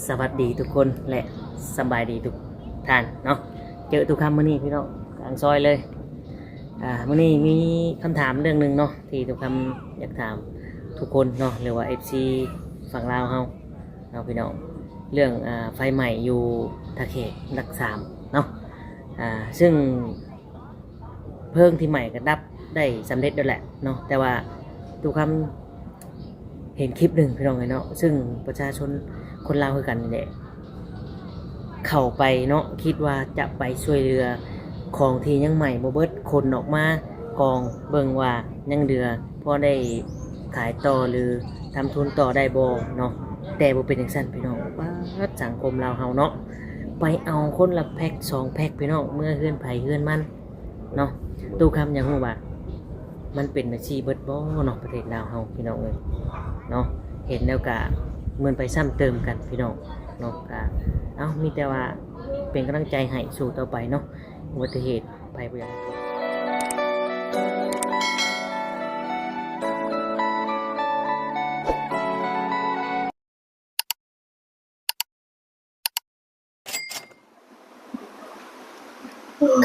ສະຫວັດດີທຸກຄົນ ແລະ ສະບາຍດີທຸກທ່ານເນາະ. ເຈີຕຸຄຳມື້ນີ້ພີ່ນ້ອງ ກາງຊອຍເລີຍ. ອ່າ ມື້ນີ້ມີຄຳຖາມເລື່ອງໜຶ່ງເນາະ ທີ່ຕຸຄຳຢາກຖາມທຸກຄົນເນາະ ຫຼືວ່າເອັຟຊີຝັ່ງລາວເຮົາເນາະພີ່ນ້ອງ ເລື່ອງ ອ່າ ໄຟໄໝ້ຢູ່ທ່າແຂກຫຼັກສາມເນາະ. ອ່າ ຊຶ່ງ ເພີງທີ່ໄໝ້ກໍດັບໄດ້ສຳເລັດແລ້ວແຫຼະເນາະ, ແຕ່ວ່າຕຸຄຳເຫັນຄລິບໜຶ່ງພີ່ນ້ອງເອີຍເນາະ ຊຶ່ງປະຊາຊົນຄົນລາວຄືກັນນີ້ແຫຼະ ເຂົ້າໄປເນາະ ຄິດວ່າຈະໄປຊ່ວຍເຫຼືອຂອງທີ່ຍັງໄໝ້ບໍ່ເບິດ ຂົນອອກມາກອງເບິ່ງວ່າຍັງເຫຼືອພໍໄດ້ຂາຍຕໍ່ ຫຼື ທຳທຶນຕໍ່ໄດ້ບໍ່ເນາະ. ແຕ່ບໍ່ເປັນຈັ່ງຊັ້ນພີ່ນ້ອງ ປາດ ສັງຄົມລາວເຮົາເນາະ ໄປເອົາຄົນລະແພັກສອງແພັກພີ່ນ້ອງ ເມືອເຮືອນໃຜເຮືອນມັນ ເນາະ. ຕຸຄຳຢາກຮູ້ວ່າມັນເປັນແບບຊີ້ເບິດບໍ່ເນາະ ປະເທດລາວເຮົາພີ່ນ້ອງເອີຍເນາະ. ເຫັນແລ້ວກະເໝືອນໄປຊ້ຳເຕີມກັນພີ່ນ້ອງເນາະ. ກະ ເອົ້າ ມີແຕ່ວ່າເປັນກຳລັງໃຈໃຫ້ສູ້ຕໍ່ໄປເນາະ. ອຸບັດຕິເຫດໃຜບໍ່ຢາກໃຫ້ເກີດ.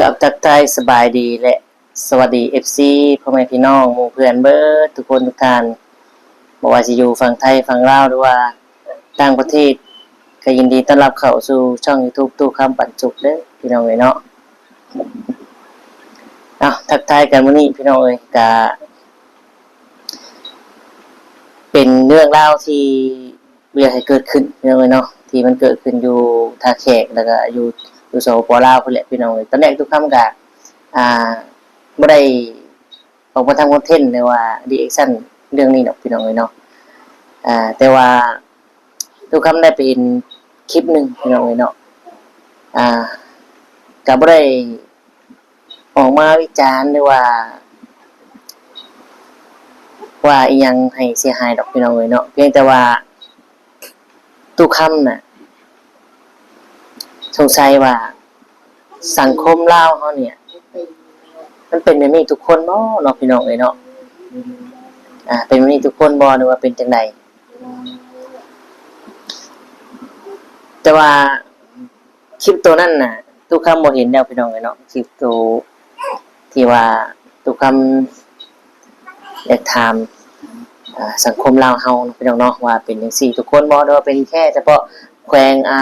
ກັບທັກທາຍສະບາຍດີ ແລະ ສະຫວັດດີ ເອັຟຊີ ພໍ່ແມ່ພີ່ນ້ອງ ໝູ່ເພື່ອນເບິດທຸກຄົນທຸກທ່ານ ບໍ່ວ່າຊິຢູ່ຝັ່ງໄທ ຝັ່ງລາວ ຫຼືວ່າຕ່າງປະເທດ ກໍຍິນດີຕ້ອນຮັບເຂົ້າສູ່ຊ່ອງຢູທູບ ຕູ້ຄຳປັນສຸກເດີພີ່ນ້ອງເອີຍເນາະ. ເອົ້າ ທັກທາຍກັນມື້ນີ້ພີ່ນ້ອງເອີຍ ກະ ເປັນເລື່ອງລາວທີ່ບໍ່ຢາກໃຫ້ເກີດຂຶ້ນພີ່ນ້ອງເອີຍເນາະ ທີ່ມັນເກີດຂຶ້ນຢູ່ທ່າແຂກ ແລ້ວກະຢູ່ ຢູ່ ສປປ ລາວພຸ້ນແຫຼະພີ່ນ້ອງເອີຍ. ຕອນແລກຕຸຄຳກະ ອ່າ ບໍ່ໄດ້ອອກມາທຳຄອນເທັນ ຫຼືວ່າຣີແອັກຊັນເລື່ອງນີ້ດອກພີ່ນ້ອງເອີຍເນາະ. ອ່າ ແຕ່ວ່າຕຸຄຳໄດ້ໄປເຫັນຄລິບໜຶ່ງພີ່ນ້ອງເອີຍເນາະ ອ່າ ກະບໍ່ໄດ້ ອອກມາວິຈານ ຫຼືວ່າ ວ່າອີ່ຫຍັງໃຫ້ເສຍຫາຍດອກພີ່ນ້ອງເອີຍເນາະ. ພຽງແຕ່ວ່າຕຸຄຳນະ ສົງໄສວ່າສັງຄົມລາວເຮົານີ້ ມັນເປັນແບບນີ້ທຸກຄົນບໍ່ເນາະ ພີ່ນ້ອງເອີຍເນາະ. ອ່າ ເປັນແບບນີ້ທຸກຄົນບໍ່ ຫຼືວ່າເປັນຈັ່ງໃດ? ແຕ່ວ່າ ຄລິບໂຕນັ້ນນະ ຕຸຄຳບໍ່ເຫັນແລ້ວພີ່ນ້ອງເອີຍເນາະ. ຄລິບໂຕທີ່ວ່າຕຸຄຳຢາກຖາມ ອ່າ ສັງຄົມລາວເຮົາເນາະ ພີ່ນ້ອງເນາະ ວ່າເປັນຈັ່ງຊີ້ທຸກຄົນບໍ່ ຫຼືວ່າເປັນແຄ່ສະເພາະແຂວງ ອ່າ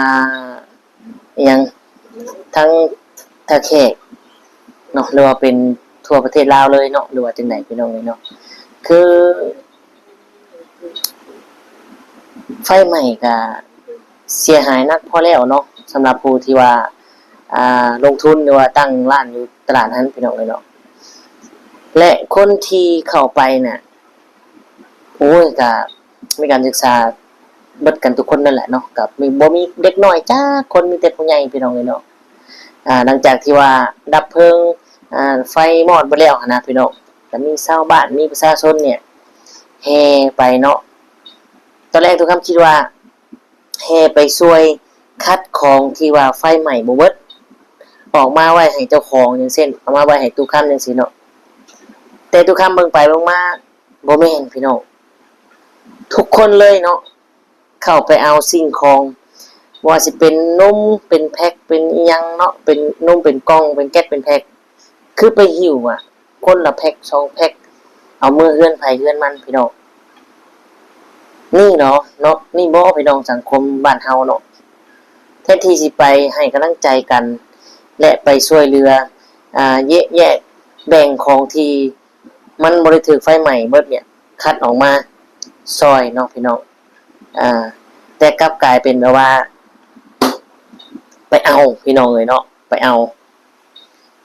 ອີ່ຫຍັງ ທາງທ່າແຂກເນາະ ຫຼືວ່າເປັນທົ່ວປະເທດລາວເລີຍເນາະ ຫຼືວ່າຈັ່ງໃດ ພີ່ນ້ອງເອີຍເນາະ. ຄື ໄຟໄໝ້ກະເສຍຫາຍໜັກພໍແລ້ວເນາະ ສຳລັບຜູ້ທີ່ວ່າ ອ່າ ລົງທຶນ ຫຼືວ່າຕັ້ງຮ້ານຢູ່ຕະຫຼາດຫັ້ນ ພີ່ນ້ອງເອີຍເນາະ. ແລະ ຄົນທີ່ເຂົ້າໄປນະ ໂອ້ຍ ກະມີການສຶກສາເບິດກັນທຸກຄົນນັ້ນແຫຼະເນາະ. ກະມີ ບໍ່ມີເດັກນ້ອຍຈັກຄົນ ມີແຕ່ຜູ້ໃຫຍ່ ພີ່ນ້ອງເອີຍເນາະ. ອ່າ ຫຼັງຈາກທີ່ວ່າດັບເພີງ ອ່າ ໄຟມອດເບິດແລ້ວຫັ້ນນະ ພີ່ນ້ອງ ກະມີຊາວບ້ານ ມີປະຊາຊົນນີ້ແຫ່ໄປເນາະ. ຕອນແລກຕຸຄຳຄິດວ່າແຫ່ໄປຊ່ວຍຄັດຂອງທີ່ວ່າໄຟໄໝ້ບໍ່ເບິດ ອອກມາໄວ້ໃຫ້ເຈົ້າຂອງ ຢ່າງເຊັ່ນ ເອົາມາໄວ້ໃຫ້ຕຸຄຳຈັ່ງຊີ້ເນາະ. ແຕ່ຕຸຄຳເບິ່ງໄປເບິ່ງມາ ບໍ່ແມ່ນ ພີ່ນ້ອງ ທຸກຄົນເລີຍເນາະ ເຂົ້າໄປເອົາສິ່ງຂອງ ບໍ່ວ່າຊິເປັນນົມ ເປັນແພັກ ເປັນອີ່ຫຍັງເນາະ ເປັນນົມ ເປັນກ່ອງ ເປັນແກັດ ເປັນແພັກ ຄືໄປຫິ້ວອະ ຄົນລະແພັກສອງແພັກ ເອົາເມືອເຮືອນໃຜເຮືອນມັນ ພີ່ນ້ອງ. ນີ້ເນາະ ເນາະ ນີ້ບໍ່ ພີ່ນ້ອງ ສັງຄົມບ້ານເຮົາເນາະ. ແທນທີ່ຊິໄປໃຫ້ກຳລັງໃຈກັນ ແລະ ໄປຊ່ວຍເຫຼືອ ອ່າ ແຍກ ແຍກແບ່ງຂອງທີ່ມັນບໍ່ໄດ້ຖືກໄຟໄໝ້ເບິດນີ້ ຄັດອອກມາຊ່ອຍເນາະ ພີ່ນ້ອງ. ອ່າ ແຕ່ກັບກາຍເປັນແບບວ່າ ໄປເອົາ ພີ່ນ້ອງເອີຍເນາະ ໄປເອົາ.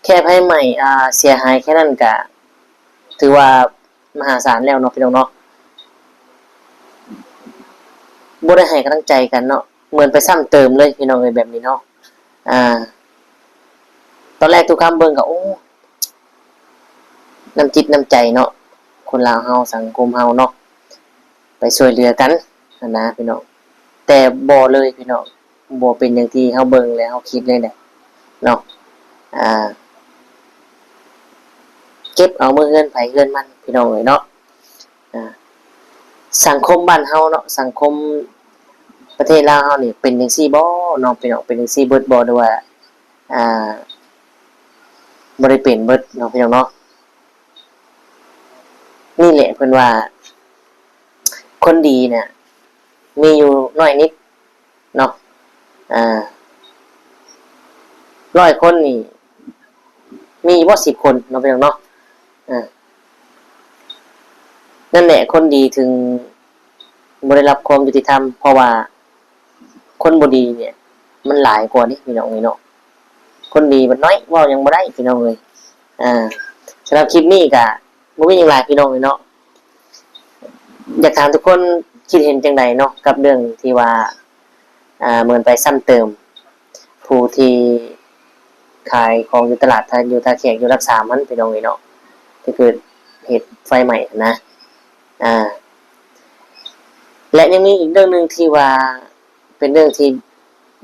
ແຄ່ໄຟໄໝ້ ອ່າ ເສຍຫາຍແຄ່ນັ້ນກະຖືວ່າມະຫາສານແລ້ວເນາະ ພີ່ນ້ອງເນາະ. ບໍ່ໄດ້ໃຫ້ກຳລັງໃຈກັນເນາະ ເໝືອນໄປຊ້ຳເຕີມເລີຍ ພີ່ນ້ອງເອີຍ ແບບນີ້ເນາະ. ອ່າ ຕອນແລກຕຸຄຳເບິ່ງກະ ໂອ້ ນ້ຳຈິດນ້ຳໃຈເນາະ ຄົນລາວເຮົາ ສັງຄົມເຮົາເນາະ ໄປຊ່ວຍເຫຼືອກັນຫັ້ນນະ ພີ່ນ້ອງ. ແຕ່ບໍ່ເລີຍ ພີ່ນ້ອງ ບໍ່ເປັນຢ່າງທີ່ເຮົາເບິ່ງ ແລະ ເຮົາຄິດເລີຍເດ້ເນາະ. ອ່າ ເກັບເອົາເມືອເຮືອນໃຜເຮືອນມັນ ພີ່ນ້ອງເອີຍເນາະ. ອ່າ ສັງຄົມບ້ານເຮົາເນາະ ສັງຄົມ ປະເທດລາວເຮົານີ້ເປັນຈັ່ງຊີ້ບໍ່ເນາະພີ່ນ້ອງ? ເປັນຈັ່ງຊີ້ເບິດບໍ່ ຫຼືວ່າ ອ່າ ບໍ່ໄດ້ເປັນເບິດເນາະພີ່ນ້ອງເນາະ? ນີ້ແຫຼະເພິ່ນວ່າ ຄົນດີນະ ມີຢູ່ໜ້ອຍນິດເນາະ ອ່າ ຮ້ອຍຄົນນີ້ ມີຢູ່ບໍ່ສິບຄົນເນາະ ພີ່ນ້ອງເນາະ? ອ່າ ນັ້ນແຫຼະ ຄົນດີເຖິງບໍ່ໄດ້ຮັບຄວາມຍຸຕິທຳ ເພາະວ່າຄົນບໍ່ດີນີ້ມັນຫຼາຍກວ່າເດ້ ພີ່ນ້ອງເອີຍເນາະ. ຄົນດີມັນໜ້ອຍ ເວົ້າຫຍັງບໍ່ໄດ້ ພີ່ນ້ອງເອີຍ. ອ່າ ສຳລັບຄລິບນີ້ກະບໍ່ມີຫຍັງຫຼາຍ ພີ່ນ້ອງເອີຍເນາະ. ຢາກຖາມທຸກຄົນຄິດເຫັນຈັ່ງໃດເນາະ ກັບເລື່ອງທີ່ວ່າ ອ່າ ເໝືອນໄປຊ້ຳເຕີມຜູ້ທີ່ຂາຍຂອງຢູ່ຕະຫຼາດ ຢູ່ທ່າແຂກ ຢູ່ຫຼັກສາມຫັ້ນ ພີ່ນ້ອງເອີຍເນາະ ທີ່ເກີດເຫດໄຟໄໝ້ຫັ້ນນະ. ອ່າ ແລະ ຍັງມີອີກເລື່ອງໜຶ່ງທີ່ວ່າເປັນເລື່ອງທີ່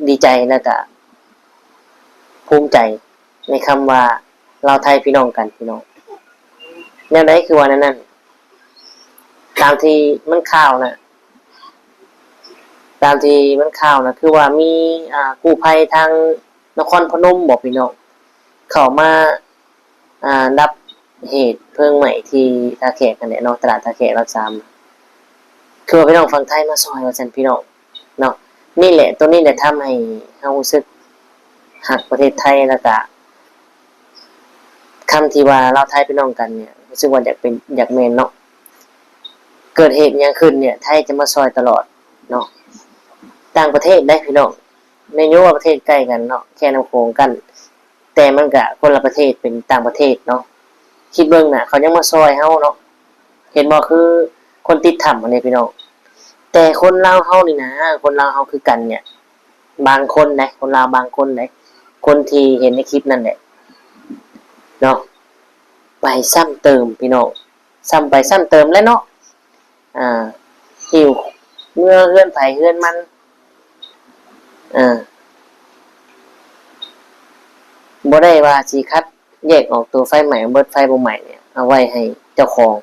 ດີໃຈ ແລະ ກະພູມໃຈໃນຄຳວ່າ ລາວໄທພີ່ນ້ອງກັນ ພີ່ນ້ອງ. ແນວໃດຄືວ່າແນວນັ້ນ? ຕາມທີ່ມັນຂ່າວນະ ຕາມທີ່ມັນຂ່າວນະ ຄືວ່າມີ ອ່າ ກູ້ໄພທາງນະຄອນພະນົມບໍ ພີ່ນ້ອງ ເຂົ້າມາ ອ່າ ດັບເຫດເພີງໄໝ້ທີ່ທ່າແຂກຫັ້ນແຫຼະເນາະ ຕະຫຼາດທ່າແຂກຫຼັກສາມ ຄືວ່າພີ່ນ້ອງຝັ່ງໄທມາຊ່ອຍວ່າຊັ້ນ ພີ່ນ້ອງເນາະ. ນີ້ແຫຼະ ໂຕນີ້ແຫຼະທຳໃຫ້ເຮົາຮູ້ສຶກຮັກປະເທດໄທ ແລ້ວກະ ຄຳທີ່ວ່າລາວໄທເປັນນ້ອງກັນນີ້ ຮູ້ສຶກວ່າຢາກເປັນ ຢາກແມ່ນເນາະ. ເກີດເຫດຫຍັງຂຶ້ນນີ້ ໄທຈະມາຊ່ອຍຕະຫຼອດເນາະ. ຕ່າງປະເທດເດ້ພີ່ນ້ອງ ແມ່ນຢູ່ວ່າປະເທດໃກ້ກັນເນາະ ແຄມນ້ຳໂຂງກັນ ແຕ່ມັນກະຄົນລະປະເທດ ເປັນຕ່າງປະເທດເນາະ. ຄິດເບິ່ງນະ ເຂົາຍັງມາຊ່ອຍເຮົາເນາະ ເຫັນບໍ່? ຄືຄົນຕິດຖ້ຳຫັ້ນເດ້ພີ່ນ້ອງ. ແຕ່ຄົນລາວເຮົານີ້ນະ ຄົນລາວເຮົາຄືກັນນີ້ ບາງຄົນໃດ໋ ຄົນລາວບາງຄົນໃດ໋ ຄົນທີ່ເຫັນໃນຄລິບນັ້ນແຫຼະເນາະ ໄປຊ້ຳເຕີມພີ່ນ້ອງ ຊ້ຳໄປຊ້ຳເຕີມແຫຼະເນາະ. ອ່າ ຫິ້ວເມືອເຮືອນໃຜເຮືອນມັນ ອ່າ ບໍ່ໄດ້ວ່າຊິຄັດແຍກອອກໂຕໄຟໄໝ້ເບິດ ໄຟບໍ່ໄໝ້ນີ້ ເອົາໄວ້ໃຫ້ເຈົ້າຂອງ.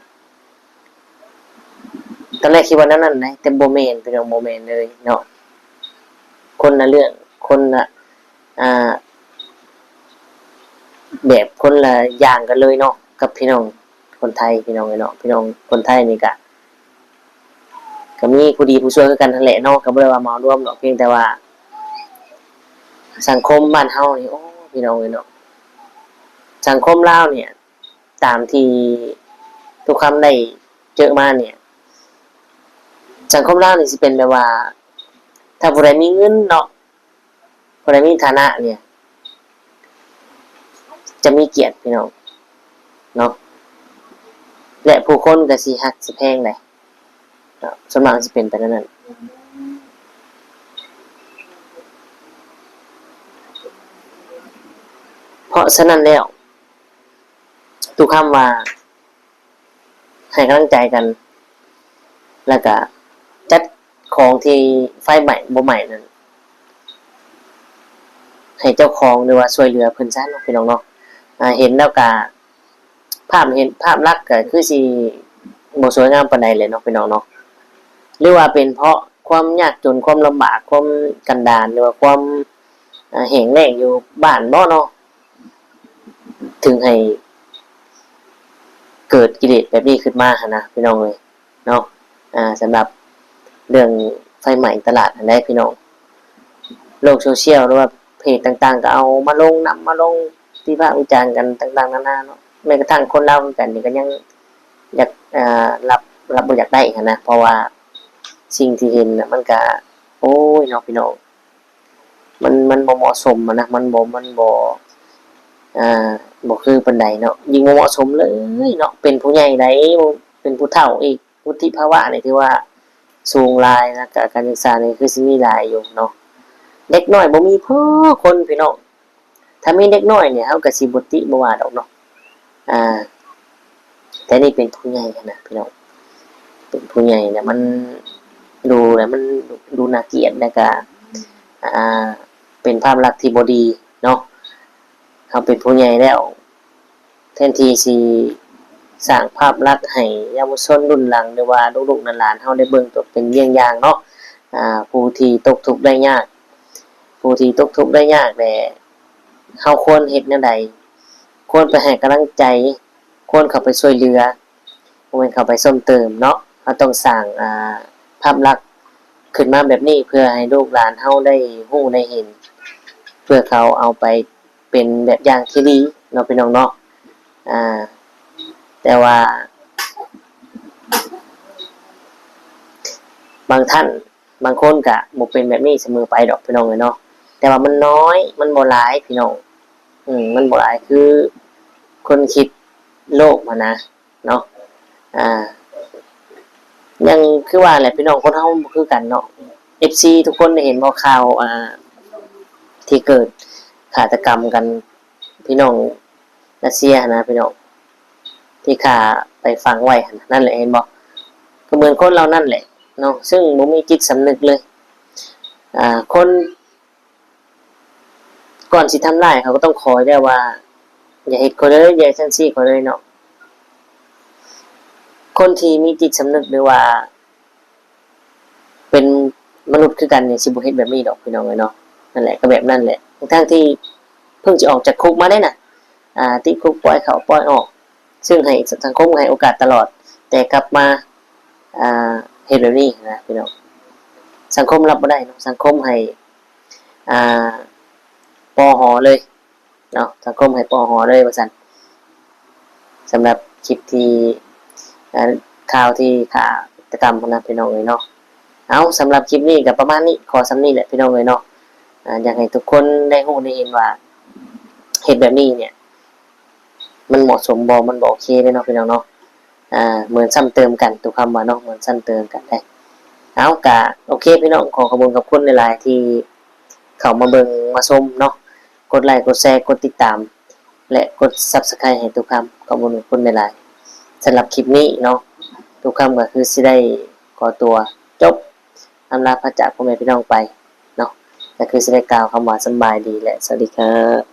ຕອນແລກຄິດວ່າແນວນັ້ນໃດ໋ ແຕ່ບໍ່ແມ່ນ ພີ່ນ້ອງ ບໍ່ແມ່ນເລີຍເນາະ ຄົນລະເລື່ອງ ຄົນລະ ອ່າ ແບບ ຄົນລະຢ່າງກັນເລີຍເນາະ ກັບພີ່ນ້ອງຄົນໄທ ພີ່ນ້ອງເອີຍເນາະ. ພີ່ນ້ອງຄົນໄທນີ້ກະ ກະມີຜູ້ດີຜູ້ຊົ່ວຄືກັນຫັ້ນແຫຼະເນາະ ກະບໍ່ໄດ້ວ່າເໝົາລວມດອກ ພຽງແຕ່ວ່າສັງຄົມບ້ານເຮົານີ້ ໂອ້ ພີ່ນ້ອງເອີຍເນາະ ສັງຄົມລາວນີ້ ຕາມທີ່ຕຸຄຳໄດ້ເຈີມານີ້ ສັງຄົມລາວນີ້ຊິເປັນແບບວ່າ ຖ້າຜູ້ໃດມີເງິນເນາະ ຜູ້ໃດມີຖານະນີ້ ຈະມີກຽດ ພີ່ນ້ອງເນາະ ແລະ ຜູ້ຄົນກະຊິຮັກຊິແພງໃດ໋ ເນາະ ສ່ວນມາກມັນຊິເປັນໄປແນວນັ້ນ. ເພາະສະນັ້ນແລ້ວ ຕຸຄຳວ່າໃຫ້ກຳລັງໃຈກັນ ແລ້ວກະຈັດຂອງທີ່ໄຟໄໝ້ບໍ່ໄໝ້ນັ້ນ ໃຫ້ເຈົ້າຂອງ ຫຼືວ່າຊ່ວຍເຫຼືອເພິ່ນຊະເນາະ ພີ່ນ້ອງເນາະ. ອ່າ ເຫັນແລ້ວກະ ພາບເຫັນ ພາບລັກກະຄືຊິບໍ່ສວຍງາມປານໃດແຫຼະເນາະ ພີ່ນ້ອງເນາະ ຫຼືວ່າເປັນເພາະຄວາມຍາກຈົນ ຄວາມລຳບາກ ຄວາມກັນດານ ຫຼືວ່າຄວາມ ອ່າ ແຫ້ງແລ້ງຢູ່ບ້ານບໍເນາະ ເຖິງໃຫ້ເກີດກິເລດແບບນີ້ຂຶ້ນມາຫັ້ນນະ ພີ່ນ້ອງເອີຍເນາະ. ອ່າ ສຳລັບເລື່ອງໄຟໄໝ້ຕະຫຼາດຫັ້ນໃດ໋ ພີ່ນ້ອງ ໂລກໂຊຊຽວ ຫຼືວ່າເພຈຕ່າງໆ ກໍເອົາມາລົງ ນຳມາລົງ ວິພາກວິຈານກັນຕ່າງໆນານາເນາະ. ແມ້ກະທັ່ງຄົນລາວຄືກັນນີ້ ກໍຍັງຢາກ ອ່າ ຮັບ ຮັບບໍ່ຢາກໄດ້ຫັ້ນນະ ເພາະວ່າສິ່ງທີ່ເຫັນນະ ມັນກະ ໂອ້ຍເນາະ ພີ່ນ້ອງ ມັນ ມັນບໍ່ເໝາະສົມຫັ້ນນະ ມັນບໍ່ ມັນບໍ່ ອ່າ ບໍ່ຄືປານໃດເນາະ ຍິ່ງບໍ່ເໝາະສົມເລີຍເນາະ. ເປັນຜູ້ໃຫຍ່ໃດ໋ ເປັນຜູ້ເຖົ້າອີກ ວຸດທິພາວະນີ້ຖືວ່າສູງຫຼາຍ ແລ້ວກະການສຶກສານີ້ຄືຊິມີຫຼາຍຢູ່ເນາະ. ເດັກນ້ອຍບໍ່ມີພໍຄົນ ພີ່ນ້ອງ ຖ້າມີເດັກນ້ອຍນີ້ ເຮົາກະຊິບໍ່ຕິບໍ່ວ່າດອກເນາະ ອ່າ ແຕ່ນີ້ເປັນຜູ້ໃຫຍ່ຫັ້ນນະ ພີ່ນ້ອງ ເປັນຜູ້ໃຫຍ່ແລ້ວມັນດູແລ້ວມັນດູໜ້າກຽດ ແລ້ວກະ ອ່າ ເປັນພາບລັກທີ່ບໍ່ດີເນາະ. ເຮົາເປັນຜູ້ໃຫຍ່ແລ້ວ ແທນທີ່ຊິສ້າງພາບລັກໃຫ້ເຍົາວະຊົນລຸ້ນຫຼັງ ຫຼືວ່າລູກໆຫຼານໆເຮົາໄດ້ເບິ່ງຕົວເປັນເຢ້ຽງຢ່າງເນາະ ອ່າ ຜູ້ທີ່ຕົກທຸກໄດ້ຍາກ ຜູ້ທີ່ຕົກທຸກໄດ້ຍາກແຫຼະ ເຮົາຄວນເຮັດແນວໃດ? ຄວນໄປໃຫ້ກຳລັງໃຈ ຄວນເຂົ້າໄປຊ່ວຍເຫຼືອ ບໍ່ແມ່ນເຂົ້າໄປເພີ່ມເຕີມເນາະ. ເຮົາຕ້ອງສ້າງ ອ່າ ພາບລັກຂຶ້ນມາແບບນີ້ ເພື່ອໃຫ້ລູກຫຼານເຮົາໄດ້ຮູ້ໄດ້ເຫັນ ເພື່ອເຂົາເອົາໄປເປັນແບບຢ່າງທີ່ດີເນາະ ພີ່ນ້ອງເນາະ. ອ່າ ແຕ່ວ່າ ບາງທ່ານ ບາງຄົນກະບໍ່ເປັນແບບນີ້ສະເໝີໄປດອກ ພີ່ນ້ອງເອີຍເນາະ. ແຕ່ວ່າມັນນ້ອຍ ມັນບໍ່ຫຼາຍ ພີ່ນ້ອງ ອືມ ມັນບໍ່ຫຼາຍ ຄືຄົນຄິດໂລກຫັ້ນນະເນາະ. ອ່າ ຍັງຄືວ່າແຫຼະ ພີ່ນ້ອງ ຄົນເຮົາມັນບໍ່ຄືກັນເນາະ. ເອັຟຊີ ທຸກຄົນໄດ້ເຫັນບໍ່ ຂ່າວ ອ່າ ທີ່ເກີດຄາດຕະກຳກັນ ພີ່ນ້ອງຣັດເຊຍຫັ້ນນະ ພີ່ນ້ອງ ທີ່ຂ້າໄປຝັງໄວ້ຫັ້ນ ນັ້ນແຫຼະ ເຫັນບໍ່? ກໍເໝືອນຄົນເຫຼົ່ານັ້ນແຫຼະເນາະ ຊຶ່ງບໍ່ມີຈິດສຳນຶກເລີຍ. ອ່າ ຄົນ ກ່ອນຊິທຳຮ້າຍ ເຂົາກໍຕ້ອງຂໍຢູ່ແລ້ວວ່າ ຢ່າເຮັດຂ້ອຍເລີຍ ຢ່າເຮັດຈັ່ງຊີ້ຂ້ອຍເລີຍເນາະ. ຄົນທີ່ມີຈິດສຳນຶກ ຫຼືວ່າ ເປັນມະນຸດຄືກັນນີ້ ຊິບໍ່ເຮັດແບບນີ້ດອກ ພີ່ນ້ອງເອີຍເນາະ. ນັ້ນແຫຼະ ກໍແບບນັ້ນແຫຼະ ທັງໆທີ່ເພິ່ງຈະອອກຈາກຄຸກມາເດ້ນະ ອ່າ ຕິດຄຸກ ປ່ອຍເຂົ້າປ່ອຍອອກ ຊຶ່ງໃຫ້ສັງຄົມໃຫ້ໂອກາດຕະຫຼອດ ແຕ່ກັບມາ ອ່າ ເຮັດແບບນີ້ນະ ພີ່ນ້ອງ. ສັງຄົມຮັບບໍ່ໄດ້ເນາະ ສັງຄົມໃຫ້ ອ່າ ປໍຫໍເລີຍ ເນາະ ສັງຄົມໃຫ້ປໍຫໍເລີຍວ່າຊັ້ນ. ສຳລັບຄລິບທີ່ ເອີ ຂ່າວທີ່ຄາດຕະກຳຫັ້ນນະ ພີ່ນ້ອງເອີຍເນາະ. ເອົາ ສຳລັບຄລິບນີ້ກໍປະມານນີ້ ຂໍສ່ຳນີ້ແຫຼະ ພີ່ນ້ອງເອີຍເນາະ. ອາ ຢາກໃຫ້ທຸກຄົນໄດ້ຮູ້ໄດ້ເຫັນວ່າ ເຮັດແບບນີ້ເນ່ຍ ມັນເໝາະສົມບໍ່ ມັນບໍ່ໂອເຄເດ້ເນາະ ພີ່ນ້ອງເນາະ. ອາ ເໝືອນຊ້ຳເຕີມກັນ ຕຸຄຳວ່າເນາະ ເໝືອນຊ້ຳເຕີມກັນເດ້. ເອົາ ກະໂອເຄ ພີ່ນ້ອງ ຂໍຂອບຄຸນຂອບຄຸນຫຼາຍໆ ທີ່ເຂົ້າມາເບິ່ງມາຊົມເນາະ. ກົດໄລ ກົດແຊ ກົດຕິດຕາມ ແລະ ກົດ Subscribe ໃຫ້ຕຸຄຳ ຂອບຄຸນຂອບຄຸນຫຼາຍໆ. ສຳລັບຄລິບນີ້ເນາະ ຕຸຄຳກໍຄືຊິໄດ້ຂໍຕົວຈົບ ອຳລາພາຈາກພໍ່ແມ່ພີ່ນ້ອງໄປເນາະ ກໍຄືຊິໄດ້ກ່າວຄຳວ່າສຳບາຍດີ ແລະ ສະຫວັດດີຄັບ.